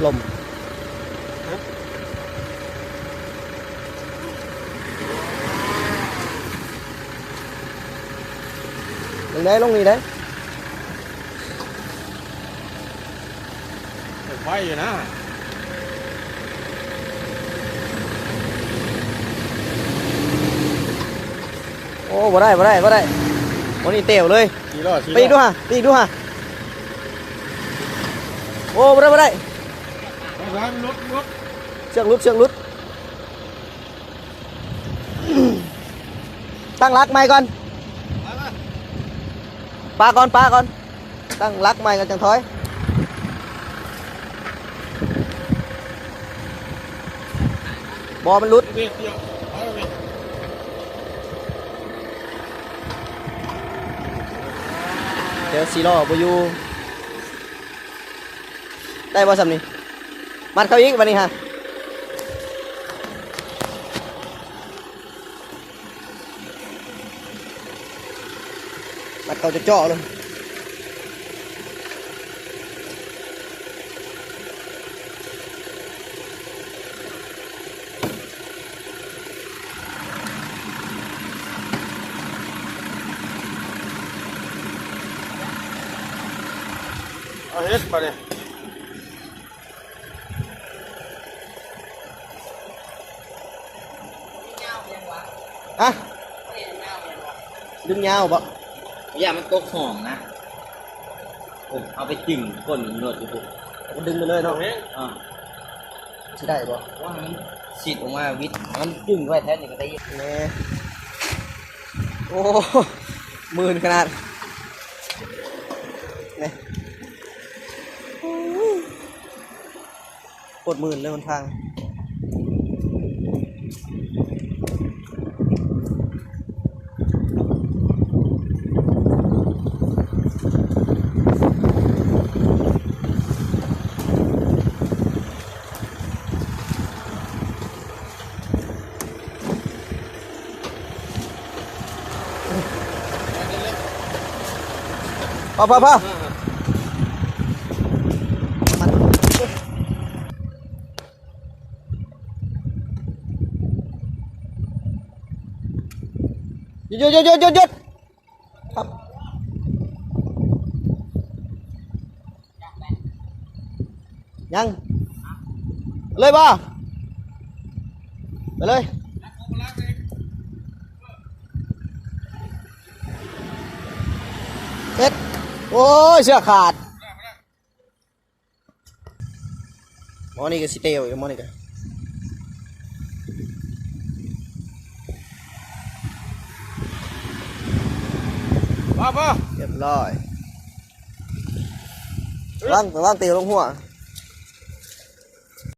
ລົມ ຮະ ລົງໄດ້ ລົງນີ້ໄດ້. ໄວຢູ່ນະ. ໂອ້ ບໍ່ໄດ້ ບໍ່ໄດ້ ບໍ່ໄດ້. ໂອ້ ນີ້ເຕວເລີຍ. ສີ່ລໍ້ ສີ່ລໍ້ ໄປອີກດູຫາ ໄປອີກດູຫາ. ໂອ້ ບໍ່ໄດ້ ບໍ່ໄດ້. ເຊືອກຫຼຸດ ເຊືອກຫຼຸດ. ຕັ້ງຫຼັກໃໝ່ກ່ອນ. ປາກ່ອນ ປາກ່ອນ. ຕັ້ງຫຼັກໃໝ່ກ່ອນຈັ່ງຖອຍ. ບໍ່ ມັນຫຼຸດ. ເຈີສີ່ລໍ້ບໍ່ຢູ່. ໄດ້ບໍ່ຊ່ຳນີ້? ມັດເຂົ້າອີກບາດນີ້ຫາ. ມັດເຂົ້າເຈາະໆເລີຍ. ເອົາເຮັດບາດນີ້. ຮະ? ດຶງຍາວບໍ່? ຢ້ານມັນຕົກຮ່ອງນະ. ໂອ້ ເອົາໄປຈຶ່ງກົ້ນລົດຢູ່ພຸ້ນ ແລ້ວກໍດຶງໄປເລີຍເນາະ. ເອີ ຊິໄດ້ບໍ່? ວ່າມັນຊິດອອກມາວິດ ມັນຈຶ່ງໄວ້ແທ້ນີ້ກໍໄດ້. ແນ່ ໂອ້ ມື່ນຂະໜາດ ແນ່. ໂຄດມື່ນເລີຍຫົນທາງ. ພໍ ພໍ ພໍ. ຢຸດ ຢຸດ ຢຸດ ຢຸດ ຢຸດ ຄັບ. ຍັງ ເລີຍບໍ່? ໄປເລີຍ. ເຮັດ ໂອ້ຍ ເຊືອກຂາດ. ໝໍນີ້ກໍຊິເຕວອີກ ໝໍນີ້ກໍ ພໍ ພໍ ຮຽບຮ້ອຍ. ລະວັງ ລະວັງເຕວລົງຫົວ.